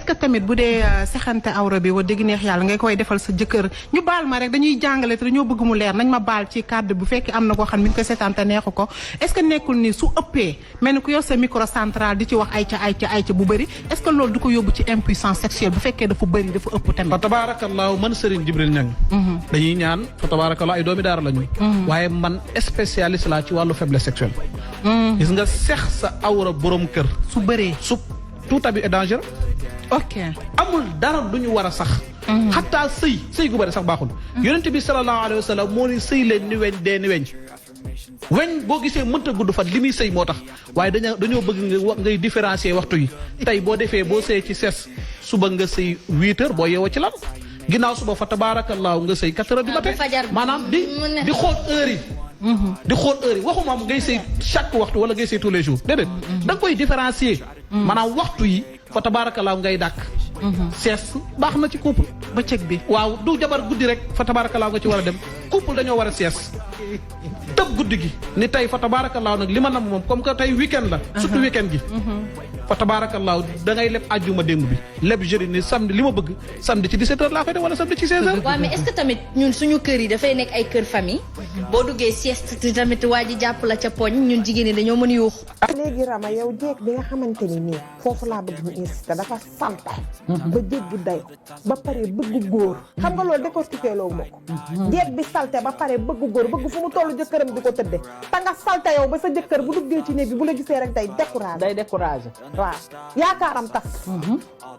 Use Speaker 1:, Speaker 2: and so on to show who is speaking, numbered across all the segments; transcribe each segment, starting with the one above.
Speaker 1: est-ce que tamit bu dee sexante awra bi wa dégg neex yàlla ngay koy defal sa jëkkër ñu baal ma rek dañuy jàngale te dañoo bëgg mu leer nañ ma baal ci kàddu bu fekkee am na koo xam ne mi ngi koy seetaan te neexu ko est-ce que nekkul ni su ëppee mel ni ku yor sa micro central di ci wax ayca bu bëri est-ce que loolu du ko yóbbu ci impuissance sexuelle bu fekkee dafa bëri dafa ëpp tamit.
Speaker 2: fa tabaarakallaahu man Serigne Jibril Niang dañuy ñaan fa tabaarakallaahu ay doomi daara lañu waaye man spécialiste laa ci wàllu faiblesse sexuelle gis nga sex sa awra borom kër
Speaker 1: su bëree
Speaker 2: tout abus est dangereux.
Speaker 1: ok
Speaker 2: amul dara du ñu war a sax. xataa sëy gu bëri sax baaxul. yonent bi sallallahu alayhi wa sallam moo ni sëy leen ni weñ dee ni weñ. weñ boo gisee mënta gudd fan li muy sëy moo tax waaye dañoo bëgg ngay différencier waxtu yi. tey boo sëyee ci ses suba nga sëy 8 heures boo yeewoo ci lan ginnaaw suba fa tabaarakallaahu nga sëy 4 heures du matin maanaam di xool heure yi. di xool heure yi waxuma ngay sëy chaque waxtu wala ngay sëy tous les jours déedéet da nga koy différencier maanaam waxtu yi fa tabaarakallaahu ngay dàkk sees baax na ci couple
Speaker 1: bëccëg bi
Speaker 2: waaw du jabar guddi rek fa tabaarakallaahu nga ci war a dem couple dañoo war a sees tëb guddi gi ni tey fa tabaarakallaahu nag li ma nam moom comme que tey weekend la surtout weekend gi fa tabaarakallaahu da ngay leb àjjuma démb bi leb jeudi ni samedi li ma bëgg samedi ci 17h laa koy def wala samedi ci 16h.
Speaker 3: waaw mais est-ce que tamit ñun suñu kër yi dafay nekk ay kër famille boo duggee sieste tamit waa ji jàpp la ca poñ ñun jigéen ñi dañoo mën yuux.
Speaker 4: léegi Rama yow jéeg bi nga xamante ni nii foofu laa bëgg ñu insister dafa salte ba jéggi day ba pare bëgg góor xam nga loolu décortiquer loo ma ko jéeg bi salte ba pare bëgg góor bëgg fu mu toll jëkkëram di ko tëdde te nga salte yow ba sa jëkkër bu duggee ci néeg bi bu la gisee rek day découragé waaw yaakaaram tas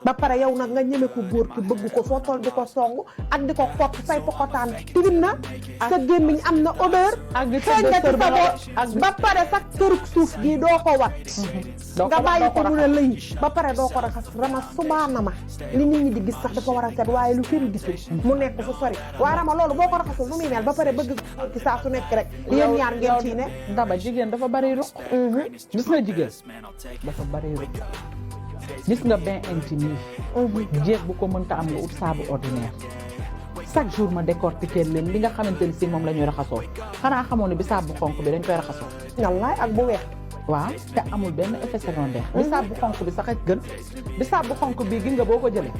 Speaker 4: ba pare yow nag nga ñeme ko góor ki bëgg ko foo toll di ko song ak di ko xott say pokotaan tilim na sa gémmiñ am na odeur xeeñ nga ci sa bopp ba pare sa kërug suuf gi doo ko wat nga bàyyi ko mu ne lëy ba pare doo ko raxas Rama subaana ma li nit ñi di gis sax dafa war a set waaye lu kenn gisul mu nekk fu sori waaye Rama loolu boo ko raxasul lu muy mel ba pare bëgg ci saa su nekk rek yéen ñaar ngeen ci ne
Speaker 5: daba jigéen dafa bari ruq gis nga jigéen dafa bari ruq gis nga bain intime yi jéeg bu ko mënta am nga ut saabu ordinaire chaque jour ma décortiquer leen li nga xamante ni si moom la ñuy raxasoo xanaa xamoon ne bisaab bu xonk bi dañ koy raxasoo
Speaker 4: wallaay ak bu weex
Speaker 5: waaw te amul benn effet secondaire bisaab bu xonk bi sax a gën bisaab bu xonk bi gi nga boo ko jëlee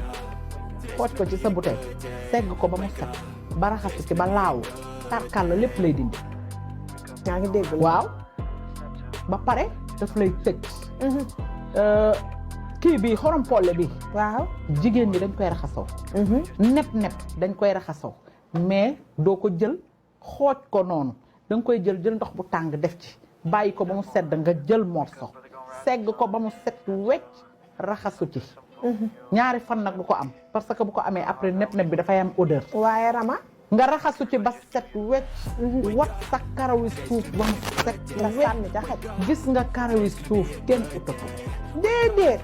Speaker 5: xooj ko ci sa bouteille segg ko ba mu set ba raxasu ci ba laaw tarkal la lépp lay dindi
Speaker 4: yaa ngi dégg
Speaker 5: waaw ba pare daf lay tëj kii bi xorom polle bi
Speaker 4: waaw
Speaker 5: jigéen ñi dañ koy raxasoo nepp dañ koy raxasoo mais doo ko jël xooj ko noonu da nga koy jël ndox bu tàng def ci bàyyi ko ba mu sedd nga jël morso segg ko ba mu set wecc raxasu ci ñaari fan nag du ko am parce que bu ko amee après nepp bi dafay am odeur
Speaker 4: waaye Rama
Speaker 5: nga raxasu ci ba set wecc wat sa karawi suuf ba mu set
Speaker 4: nga sànni ca xaj
Speaker 5: gis nga karawi suuf kenn utatu
Speaker 4: déedéet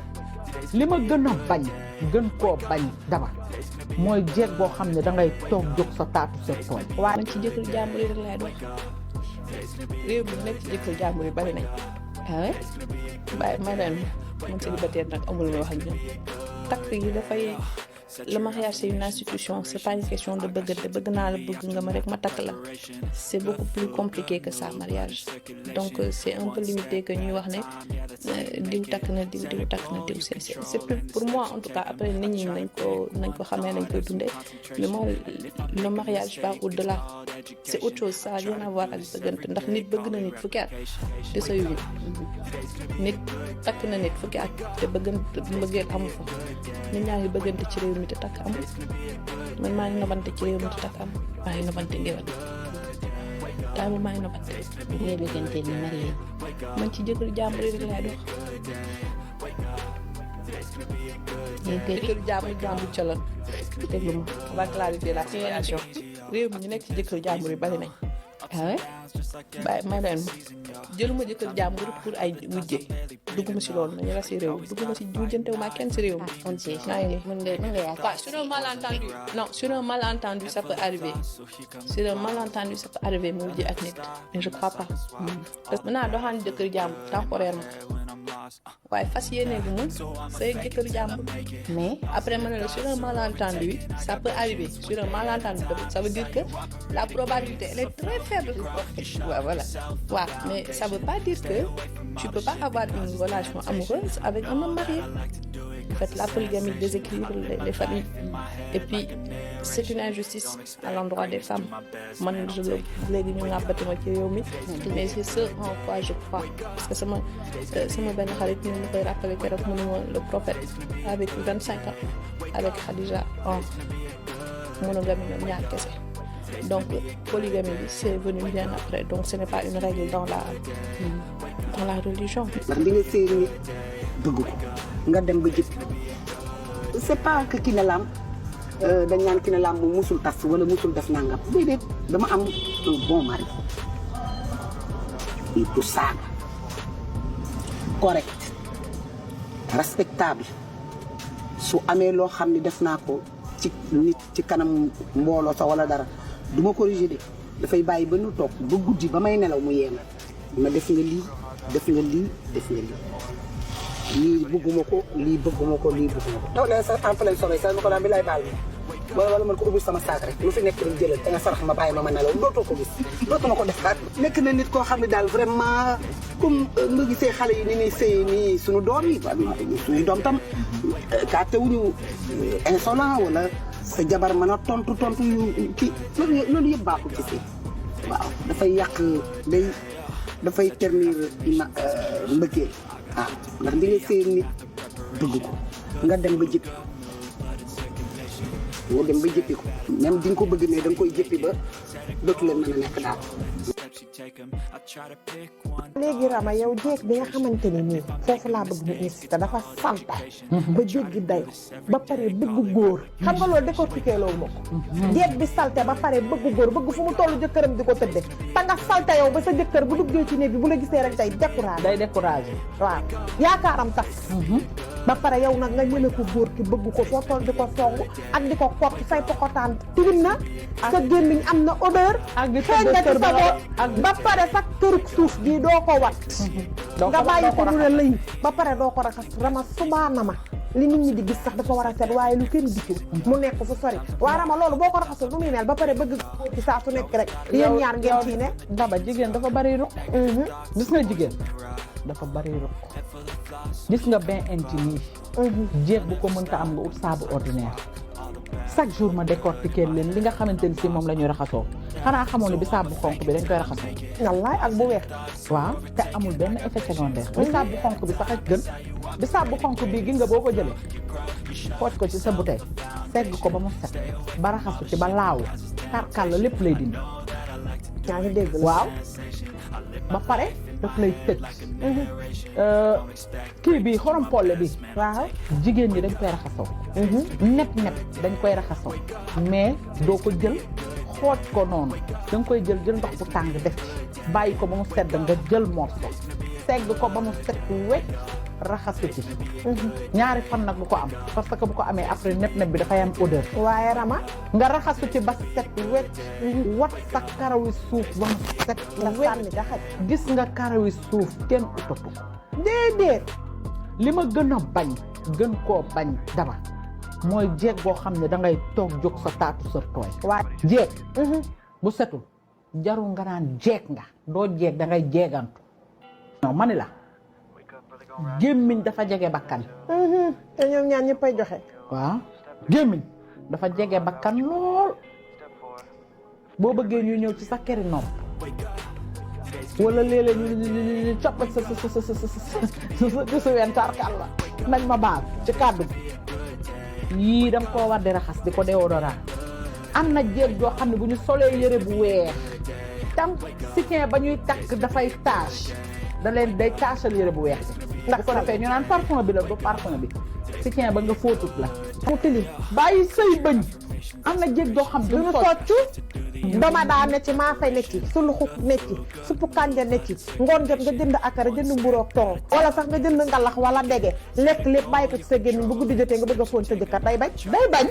Speaker 5: li ma gën a bañ gën koo bañ daba mooy jeeg boo xam ne da ngay toog jóg sa taatu sa tooñ
Speaker 6: waaw man ci jëkkër jàmbur yi rek laay dox réew mi nekk ci jëkkër jàmbur yi bari nañ waaye bàyyi ma leen man célibataire nag amul ma wax ak ñoom takk yi dafay le mariage c'est une institution c'est pas une question de bëggante bëgg naa la bëgg nga ma rek ma takk la c'est beaucoup plus compliqué que ça mariage donc c'est un peu limité que ñuy wax ne diw takk na diw takk na diw c'est plus pour moi en tout cas après nit ñi nañ ko xamee nañ koy dundee mais moi le mariage va au-delà c'est autre chose ça a rien à voir ak bëggante ndax nit bëgg na nit fukki at te sëyuñu nit takk na nit fukki at te bëggante mbëggeel amu fa nit ñaa ngi bëggante ci réew mi te takk amul man maa ngi nobante ci réew mi te takk amul maa ngi nobante ngéwal daal maa ngi nobante
Speaker 3: ngay bëggante ni marié
Speaker 6: man ci jëkkër jàmbur rek laay dox jëkkër jàmbur ca lan déglu ma on va clarifier la situation réew mi ñu nekk ci jëkkër jàmbur yi bari nañ bàyyi may leen ma jëluma jëkkër jàmbur pour ay wujje dugguma si loolu nañu la si réew mi dugguma si wujjantewu maa kenn si réew mi
Speaker 3: on sait
Speaker 6: maa ngi nii
Speaker 3: mën nga yaakaar
Speaker 6: waaw sur un malentendu non sur un malentendu ça peut arriver sur un malentendu ça peut arriver mu wujje ak nit mais je crois pas parce que mën naa doxaan jëkkër jàmbur temporairement waaye fas yéene bi mu say jëkkër jàmbur
Speaker 3: mais
Speaker 6: après ma ne la sur un malentendu ça peut arriver sur un malentendu ça veut dire que la probabilité elle est très faible ouais, voilà waaw mais ça veut pas dire que tu peux pas avoir une relation amoureuse avec un homme marié fait la polygamie déséquilibre les familles et puis c'est une injustice à l'endroit des femmes man je léegi ñu ngàbbati ma ci réew mi mais c'est ce en quoi je crois parce que sama benn xarit ñu ngi koy rappelé keroog mu ne ma le prophète a vécu 25 ans avec Khadija en monogamie ñoom ñaar kese donc polygamie bi c'est venu bien après donc ce n'est pas une règle dans la religion.
Speaker 7: ndax di nga sëy nit bëgg ko nga dem ba jëpp c'est pas que ki ne laam dañ naan ki ne laam mu musul tas wala musul def nangam déedéet dama am un bon mari il tout ça correct respectable su amee loo xam ne def naa ko ci nit ci kanam mbooloo sax wala dara du ma corriger de dafay bàyyi ba nu toog ba guddi ba may nelaw mu yéena ma def nga lii def nga lii def nga lii bëgguma ko lii bëgguma ko lii bëgguma ko taw leen sa en plein soleil sa ma ko daan bi lay baal ma wala man ko ubbi sama saak rek lu fi nekk rek jëlal te nga sarax ma bàyyi ma nelaw dootoo ko gis dootuma ko defaat nekk na nit koo xam ne daal vraiment comme nga gisee xale yi ni ñuy sëy nii suñu doom yi suñu doom tam kaatewuñu insolent wala sa jabar mën a tontu yu kii loolu yëpp baaxul ci sëy waaw dafay yàq dafay ternir mbëggeel waaw ndax di nga sëy nit bëgg ko nga dem ba jëppi ko même di nga ko bëgg mais da nga koy jëppi ba dootu leen mën a nekk daal.
Speaker 4: léegi Rama yow jeeg bi nga xamante ni nii foofu laa bëgg ñu insisté dafa salte ba jéggi day ba pare bëgg góor xam nga loolu décortiquer loolu moo ko jeeg bi salte ba pare bëgg góor bëgg fu mu tollu jëkkëram di ko tëdde te nga salte yow ba sa jëkkër bu duggee ci néeg bi bu la gisee rek day découragé waaw yaakaaram tas ba pare yow nag nga ñëme ko góor ki bëgg ko foo toll di ko song ak di ko kott say pokotaan tilim na sa gémmiñ am na odeur xëy nga ci sa bopp ba pare sa kërug suuf gi doo ko wat nga bàyyi ko mu ne lëy ba pare doo ko raxas Rama subaana ma li nit ñi di gis sax dafa war a set waaye lu kenn gisul mu nekk fu sori waa Rama loolu boo ko raxasul nu muy mel ba pare bëgg ci saa su nekk rek yéen ñaar ngeen fii ne
Speaker 5: Daba jigéen dafa bari ruq gis nga jigéen dafa bari ruq gis nga bain intime yi jeeg bu ko mënta am nga ut saabu ordinaire chaque jour ma décortiquer leen li nga xamante ni si moom la ñuy raxasoo xanaa xamoon ne bisaab bu xonk bi dañ koy raxasoo
Speaker 4: wallaay ak bu weex
Speaker 5: waaw te amul benn effet secondaire bisaab bu xonk bi sax ak gën bisaab bu xonk bi gi nga boo ko jëlee xooj ko ci sa bouteille segg ko ba mu set ba raxasu ci ba laaw tarkal la lépp lay dindi
Speaker 4: yaa ngi dégg
Speaker 5: waaw ba pare daf lay tëj kii bi xorom polle bi
Speaker 4: waaw
Speaker 5: jigéen ñi dañ koy raxasoo nepp dañ koy raxasoo mais doo ko jël xooj ko noonu da nga koy jël ndox bu tàng def ci bàyyi ko ba mu sedd nga jël morso segg ko ba mu set wecc raxasu ci ñaari fan nag bu ko am parce que bu ko amee après nepp bi dafay am odeur
Speaker 4: waaye Rama
Speaker 5: nga raxasu ci ba set wecc wat sa karawi suuf ba mu set wecc gis nga karawi suuf kenn utatu ko
Speaker 4: déedéet
Speaker 5: li ma gën a bañ gën koo bañ Daba mooy jeeg boo xam ne da ngay toog jóg sa taatu sa tooy
Speaker 4: waa
Speaker 5: jeeg bu setul jarul nga naan jeeg nga doo jeeg da ngay jeegantu non ma ni la gémmiñ dafa jege bakkan
Speaker 4: te ñoom ñaar ñëppay joxe
Speaker 5: waaw gémmiñ dafa jege bakkan lool boo bëggee ñu ñëw ci sa këri nopp wala léeg-léeg ñu coppal sa ween tarkal la nañ ma baal ci kàddu yii danga koo war di raxas di ko déodorant am na jéeg joo xam ne bu ñu solee yëre bu weex tam sikin ba ñuy takk dafay tache da leen day taachal yëre bu weex bi ndax ko defee ñu naan parfum bi la du parfum bi sikin ba nga fóotut la mu tilim bàyyi sëy bëñ am na jéeg joo xam
Speaker 4: duñu soccu doma daa ne ci maa fay ne ci su luxu ne ci suppu kànja ne ci ngoon jot nga jënd akara jënd mburoog toro wala sax nga jënd ngalax wala dege lekk lépp bàyyi ko ci sa génn bu guddi jotee nga bëgg a foon sa jëkkër day bañ